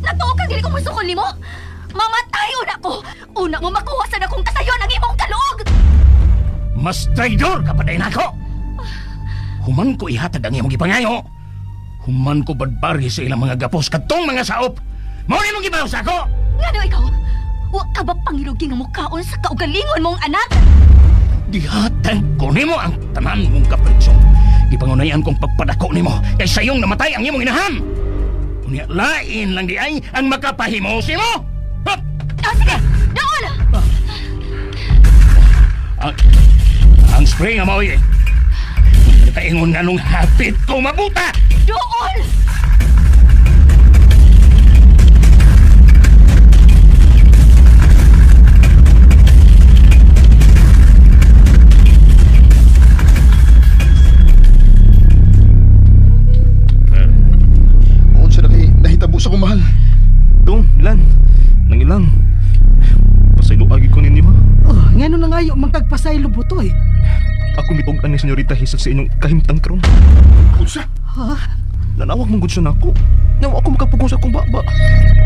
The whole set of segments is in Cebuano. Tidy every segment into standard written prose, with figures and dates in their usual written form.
Natuo kang dili ko musukol nimo? Mamatay una ko! Una mo makuha sa nakong kasayon ang imong kaluog! Mas traidor ka pa din ako! Human ko ihatag ang imong gipangayo. Human ko badbari sa ilang mga gapos kadtong mga saop. Mao ni mong gibaw sa ako! Ngano ikaw? Wa ka ba pangilugi nga mukaon sa kaugalingon mong anak? Gihatag ko nimo ang tanan mong kapritsyo. Gipangunayan kong pagpadako nimo kay sayong namatay ang imong inahan. Unya lain lang di ay ang makapahimo mo. Hop! Ah, sige! Doon! Ang spray nga maoy eh. Nakaingon nga nung hapit ko mabuta! Doon! Unsa na kay nahitabo sa kumahal? Dong, Lan. Nangilang. Pasaylo agi ko ninyo ha. Oh, ngano na ngayo magkagpasaylo butoy. Ako mitug-an ni Senyorita Hazel sa inyong kahimtang karon. Unsa? Nanawag mong gud siya nako. Nawa ako makapugong sa akong baba.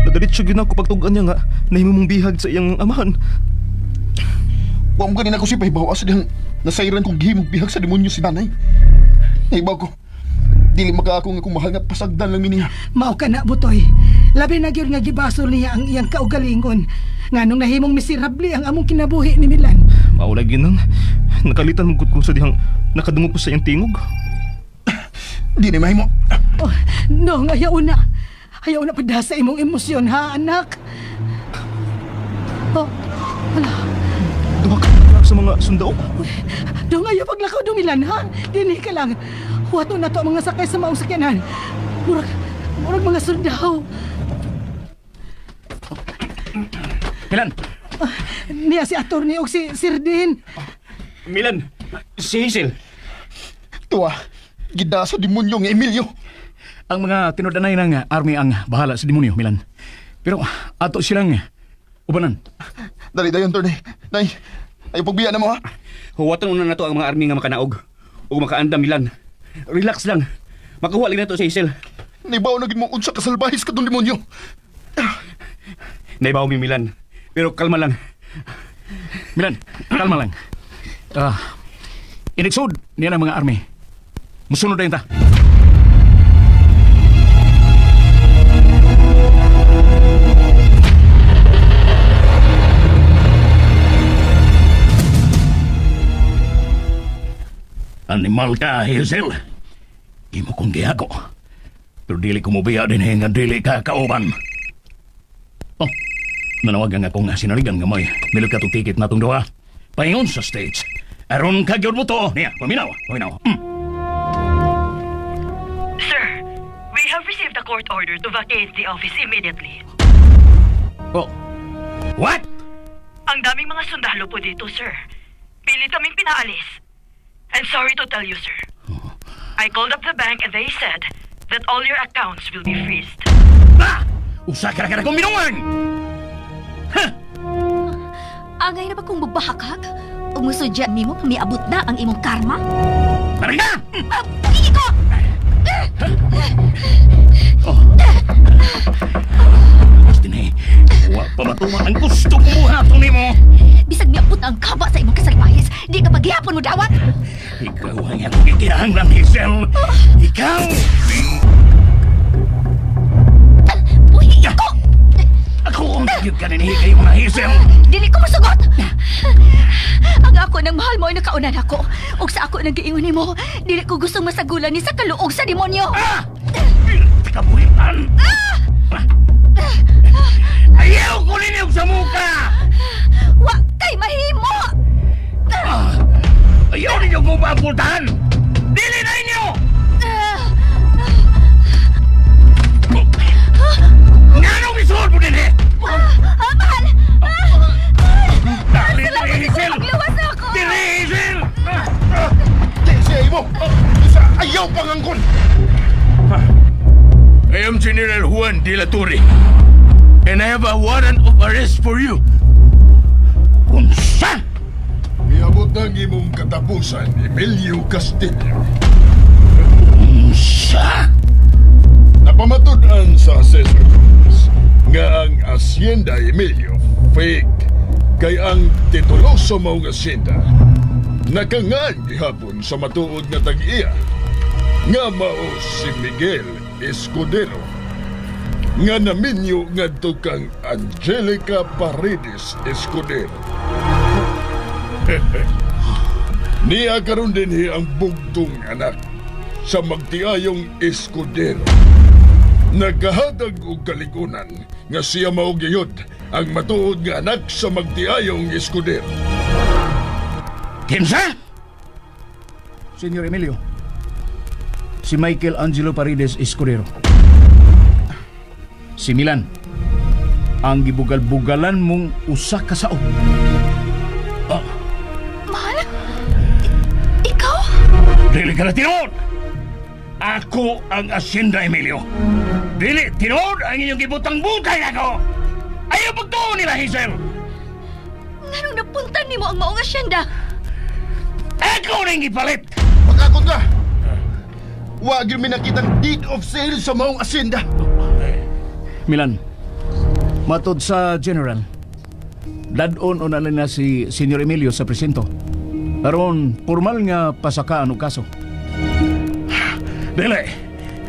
Nadalit siya gyud nako pagtug-an niya nga nahimo mong bihag sa iyang amahan. Wa mo ganin ako si pahibaw asa dihang nasayran kong gihimong bihag sa demonyo si nanay. Nahibaw ko. Dili maka ako nga kung mahal nga pasagdan lang mi niya. Mao ka na butoy. Labi na gyud nga gibasol niya ang iyang kaugalingon. Nganong nahimong miserable ang among kinabuhi ni Milan. Mao lagi nang nakalitan mong gud ko sa dihang nakadungog ko sa iyang tingog. Di na mahimo. Oh, no, ayaw na. Ayaw na padasa sa imong emosyon ha, anak. Oh, ala. Duha ka sa mga sundao. Dong ayaw paglakaw dong Milan ha. Dinhi ka lang. Huwato na to ang mga sakay sa maong sakyanan. Murag, murag mga sundao. Milan! Niya si attorney og si Sir Dean. Milan, si Hazel. Tuwa, gida sa demonyo nga Emilio. Ang mga tinudanay ng army ang bahala sa demonyo, Milan. Pero ato silang ubanan. Dali dayon, Tony. Nay, ay pagbiya na mo ha. Huwatan una nato ang mga army nga makanaog ug makaandam Milan. Relax lang. Makuha lang nato si Hazel. Naibaw na gid mo unsa ka salbahis kadtong demonyo. Naibaw mi Milan. Pero kalma lang. Milan, kalma lang. Ah, inigsud niya ng mga army. Musunod na yun ta. Animal ka, Hazel. Imo kong gihago. Pero dili ko mobiya din eh, nga dili ka kauban. Oh, nanawagan akong sinaligan nga may milot ka ticket na tong duha. Paingon sa States. Aron ka gyud mo to. Niya, paminaw, paminaw. Sir, we have received a court order to vacate the office immediately. Oh. What? Ang daming mga sundalo po dito, sir. Pilit kaming pinaalis. I'm sorry to tell you, sir. I called up the bank and they said that all your accounts will be freezed. Ah! Usa ka na kong minungan! Ha! Angay na ba kung mabahakak? Umusudya nimo miabot na ang imong karma? Marina! Ah, Iko! Oh. Gusto ni, wa pa matuwa ang gusto kong buhaton nimo. Bisag miabot na ang kaba sa imong kasalbahis, di ka paghihapon mo dawat! Ikaw ang akong gikinahanglan, Hazel. Ikaw! Uy, iko! Ako ang gyud ka ni kayo mga Hazel. Dili ko masugot! Ang ako ng mahal mo ay nakaunan ako. Ug sa ako nang giingon nimo, dili ko gustong masagulan ni sa kaluog sa demonyo. Ah! Kabuhitan! Ayaw ko ninyo sa muka! Wa kay mahimo! Ah! Ayaw ninyo kong paapultahan! Dili na inyo! Nga nung isuod mo din eh! Ah, mahal! Dali Salamat na, Hazel! Pagluwas ako! Dili, Hazel! Di siya imo. Isa ayaw pangangkon. I am General Juan de la Torre, and I have a warrant of arrest for you. Unsa? Miabot na ang imong katapusan, Emilio Castillo. Unsa? Napamatud-an sa Cesar Cruz. Hacienda Emilio fake kay ang titulo sa maong hacienda nakangan gihapon sa matuod nga tag-iya nga mao si Miguel Escudero nga naminyo ngadto kang Angelica Paredes Escudero. Niya karon dinhi ang bugtong anak sa magtiayong Escudero. Nagkahatag og kaligunan nga siya mao gayud ang matuod nga anak sa magtiayong Escudero. Kinsa? Senyor Emilio, si Michael Angelo Paredes Escudero. Si Milan, ang gibugal-bugalan mong usa ka saog. Mahal? Ikaw? Dili ka na tinuod! Ako ang asyenda, Emilio. Dili tinuod ang inyong gibutang-butay nako! Ayaw pagtuo nila, Hazel! Nganong napuntan nimo ang maong asyenda? Ako ning gipalit! Pakakot na! Wa gyud mi nakitang deed of sale sa maong asyenda. Milan, matod sa General, dadon o na si Senyor Emilio sa presinto. Aron, formal nga pasakaan og kaso. Dili!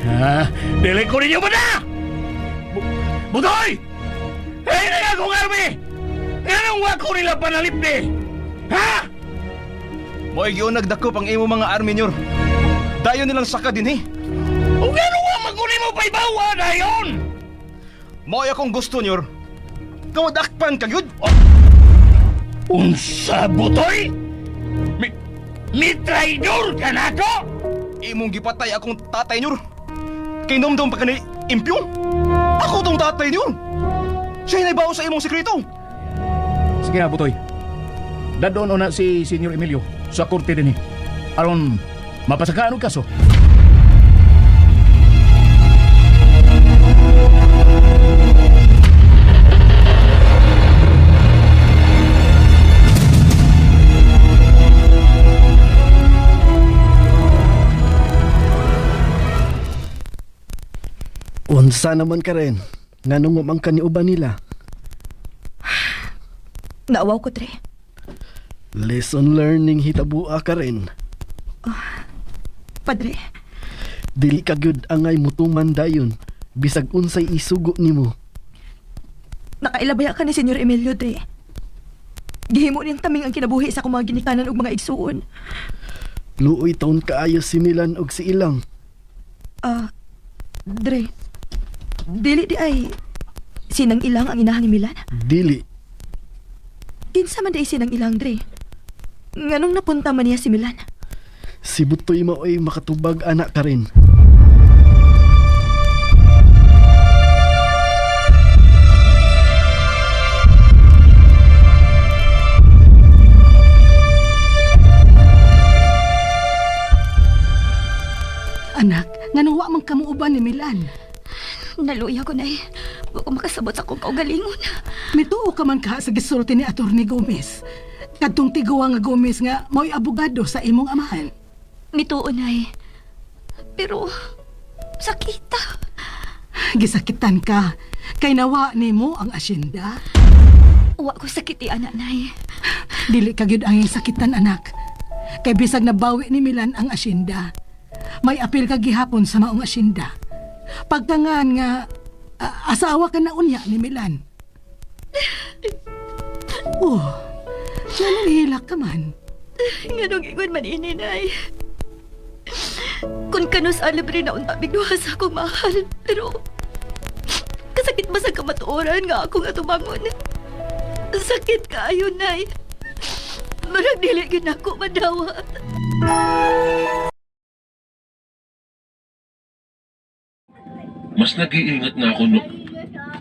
Ha? Dili ko ninyo ba? Butoy! Hey, na akong army! Anong wa ko nila panalipni? Ha? Mo'y giunag nagdakop ang imo mga army nyor. Dayon nilang saka din eh. O gano'n wa maguni mo paybawa dayon? Mo'y akong gusto nyor. Kawadakpan ka gyud. Unsa butoy? Mi traidor ka nako? Imong gipatay akong tatay nyor. Kay nomdom pa kani impyong. Ako tong tatay nyor. Siya naibaw sa imong sekreto. Sige na, Butoy. Dadon o na si Senyor Emilio sa korte din eh. Aron, mapasakaan og kaso. Unsa naman ka rin? Nganong umang ka ni uban nila? Naawaw ko, Tre. Lesson learning hitabua ka rin. Padre, Dili ka gyud angay mutuman dayon. Bisag unsay isugo nimo. nakailabaya ka ni Senyor Emilio, Tre. Gihimo niyang taming ang kinabuhi sa akong mga ginikanan ug mga igsuon. Luoy taon kaayo si Milan og si Ilang. Ah, Dre, dili di ay sinang ilang ang inahan ni Milan? Dili. Kinsa man di ay sinang ilang, Dre? Nganong napunta man niya si Milan? Si Butoy maoy makatubag anak ka rin. Anak, nganong wa man kamuuban ni Milan? Naluya ko, Nay. Wa ko makasabot sa akong kaugalingon. Mituo ka man ka sa gisulti ni Attorney Gomez. Kadtong tiguwa nga Gomez nga mao'y abogado sa imong amahan. Mituo, Nay. Pero, sakita. Gisakitan ka. Kay nawa nimo ang asyenda. Wa ko sakiti, anak, Nay. Dili ka gyud ang sakitan anak. Kay bisag nabawi ni Milan ang asyenda. May apil ka gihapon sa maong asyenda. Pagtangan nga asawa ka na unya ni Milan. Oh, nananghilak ka man. Nganong ingon man ini, Nay. Kung kanus libre na unta bigduha sa akong mahal, pero kasakit ba sa kamatuoran nga akong atubangon? Sakit kaayo, Nay. Marag dili gyud nako madawa. Mas nag-iingat na ako no.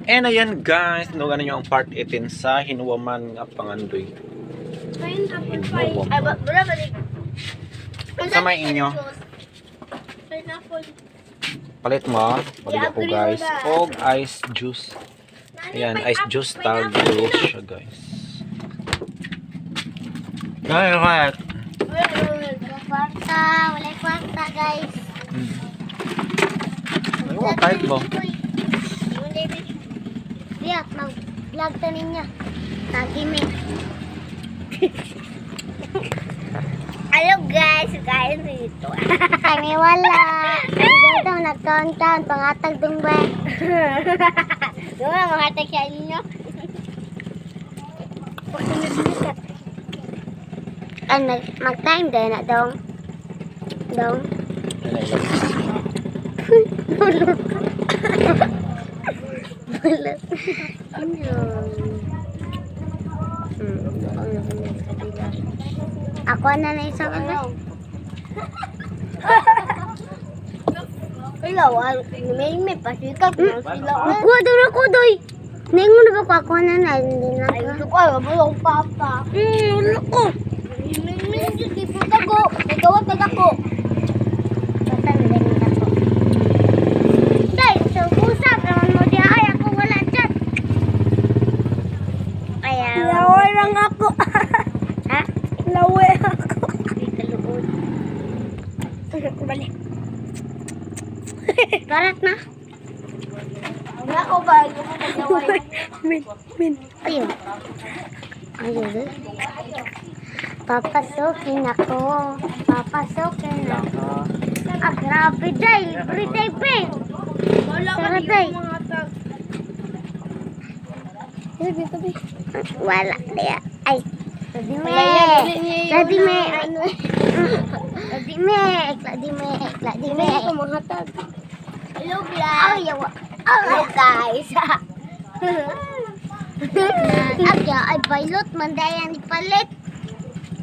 And ayan guys, nanugan nyo ang part 18 sa Hinuwaman nga Pangandoy. Hinuwaman. Sa may inyo. Palit mo, pabili ako guys, og ice juice. Ayan, ice juice tag juice siya guys. Alright. Kwarta, wala kwarta guys. Ano mo, kahit mo? Biyak, mag Vlog ta ninyo. Tagi me. Hello guys, kain dito. Kami wala. Dito nagkaon-kaon pangatag dong ba. Wala mga sa inyo. Ay, mag-time din na dong. Dong. Bulok. Bulok. Ano? Ako na na isang ano. Ila, may pasikat na sila. Ako daw ako doy. Ningon na ba ko ako na na hindi na. Ay, ko ay bulong papa. Wala ko. May di po tago. Nagawat na ako. Basta nagaling ako. Day, so usap naman mo di ay ako wala dyan. Ayaw. Laway lang ako. Ha? Laway ako. Ay, kaluod. Balik. Barat na. Ako ba? Min, min. Ayun. Ayun. Papasokin ako. Papasokin ako. Ah, grabe day. Libre day, be. Tara, day. Wala. Kaya, ay. Ladi me. Ladi me. Ladi me. Ladi me. Ladi me. Hello, vlog. Oh, yawa. Oh, guys. Agya, ay pilot man dayan ipalit.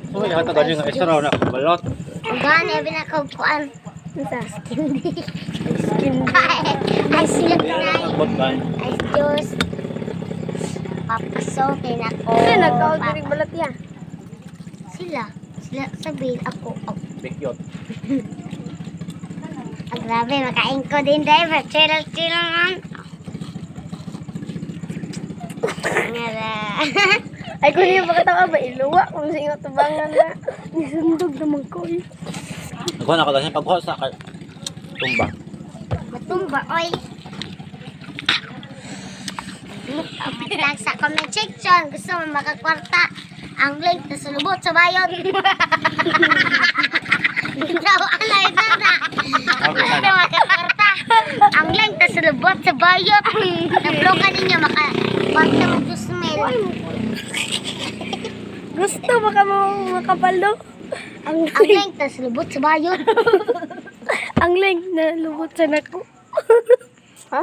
Uy, hatag ka nga isa raw na balot. Gani abi na kuan. Sa skin di. Skin. Ay, silip na. Bot ba? Ay, Diyos. Papasokin ako. Sila nagkaon diri balat ya. Sila. Sila sabihin ako. Oh. Bikyot. Ah, grabe, makain ko din driver. Chill, chill man. Ngara. Ay kung yung makatawa ba iluwa kung sa ingat tubangan na. Nisundog naman ko. Eh. Nagkuha na ako dahil pagkuha sa kay tumba. Matumba, oy. Comment lang sa comment section. Gusto mo makakwarta? Ang link na sulubot sa bayon. Ikaw, ano ito na? Gusto makakwarta? Ang link na sulubot sa bayot. Nablokan ninyo makakwarta mo gusmel. Gusto baka mo makapalo. Ang Ang link na sulubot sa bayot. Ang link na lubot sa nako. Ha?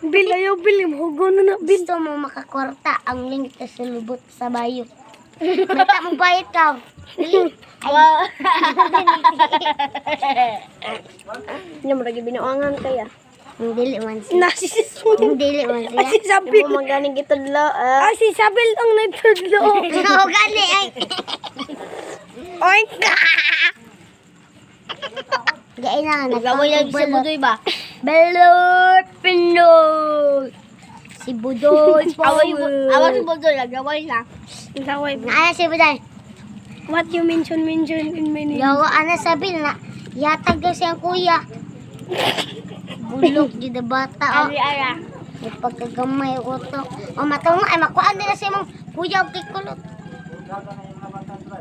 Bil ayaw bil hugo na na bil. Gusto mo makakwarta? Ang link na sulubot sa bayot. Mata mo bayot ka. Dili. Ay. Nya mo lagi binuangan kaya. Dili man siya. Nasisis Dili man siya. Ay, si Sabil. Hindi mo magaling itudlo. Ah. Ay, si Sabil ang nagtudlo. Oo, gani ay. Oink! Gay na, nagawin lang si Budoy ba? Belot Pinoy! Si Budoy Away, Power! away si Budoy, nagaway na. Nagaway. Ana si Budoy. What you mention, mention in my name. Yawa, ana sabi na, yatag daw siyang kuya. Bulok, di na bata. Oh. Ari, ara. May pagkagamay utok. O matungo, ay makuhaan nila sa imong kuya og kikulot.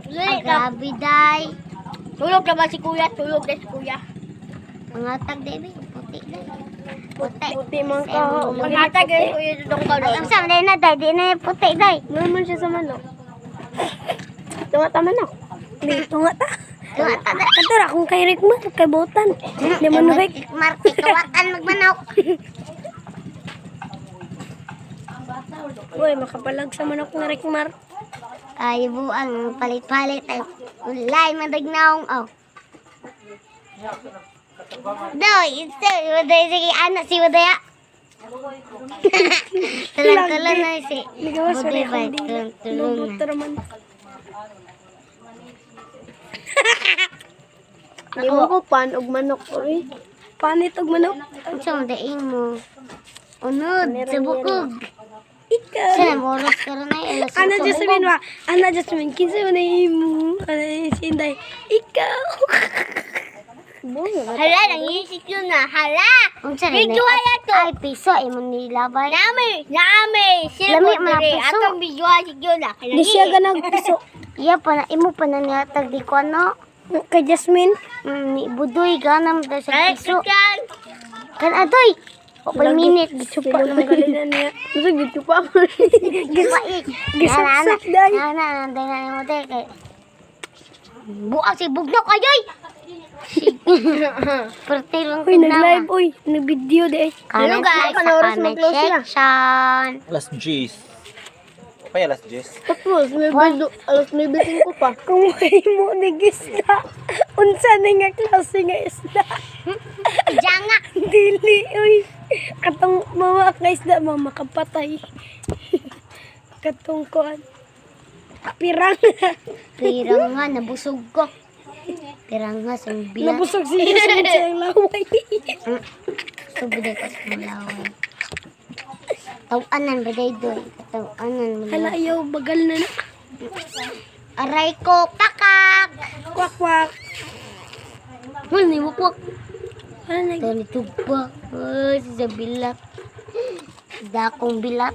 Ay, grabe, day. Tulog na ba si kuya? Tulog na si kuya. Mga tag, baby. Puti, day. Puti. Puti man Sa ka. imong Pangatag eh, kuya dudong ka Ay, ang sama, day na, day. Di na yung puti, day. Naman siya sa manok. Tunga ta manok. Di, tunga ta. Tunga ta, day. Katura kung kay Rick mo, kay Botan. Di man Rick. Marti, kawatan magmanok. Uy, makapalag sa manok na Rick Mar. Ay, buang palit-palit. Ay, ulay, madagnaong. Oh. Doy, ito, waday, sige, anak si Wadaya. Tulang-tulang na si Nagawa sa Budoy Rick ba? ang dila. Tulang-tulang Lubot na. raman. Di mo ko pan og manok oy. Panit og manok. Ang sa daing mo. Unod, sa bukog. Ikaw. Sa oras ka rin ay alas Ana otso. Jasmine wa. Ana Jasmine kinsa man ay imo? Ana si Inday. Ikaw. Hala, nangisik yun na. Hala! Unsa rin Video na- wala to. Ay, piso imo nilabay. Nami, nami. Lami Silpot man ang diri. piso. Atong video si yun na. Di siya ganag piso. Iya pa na imo pa na nihatag di ko ano. Kay Jasmine. Ni budoy ganam daw sa Ay, piso. Kan adoy. O minute. Gichupa naman gali na niya. Gusto gichupa mo. Gisapsap day. Na na na na na mo day kay. Buang si bugnok ayoy. Perti lang Uy, nag-live, uy. Nag-video di. Comment like sa Ano oras comment mag-close sila? section. Alas 10. Okay, alas 10. Tapos, alas 9:05 pa. Kung may mo ni isda, unsa ni nga klase nga isda? Janga. Dili, uy. Katong mama nga isda, mama kapatay. Katong kuan. Piranga. Piranga, nabusog ko. Piranga, sa bilat. Nabusog siya sa siyang laway. Subod ko sa laway. Tawanan ba day doy? Tawanan mo. Hala, ayaw, bagal na na. Aray ko, pakak! Kwak, kwak. Uy, may wakwak. Hala, nag... Ito ni Tugba. Uy, sa bilat. Dakong bilat.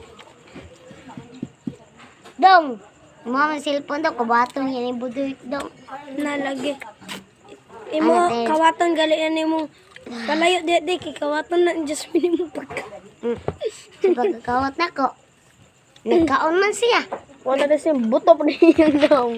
Dong! Mga cellphone daw, kabatong yan yung budoy dong. Nalagi. Imo, Ano, te? kawaton gali na nimo. Palayo di di kay kawaton na ni Jasmine mo pagka. Sa pagkakawat na ko. Nagkaon man siya. Wala na siyang buto pa niya daw.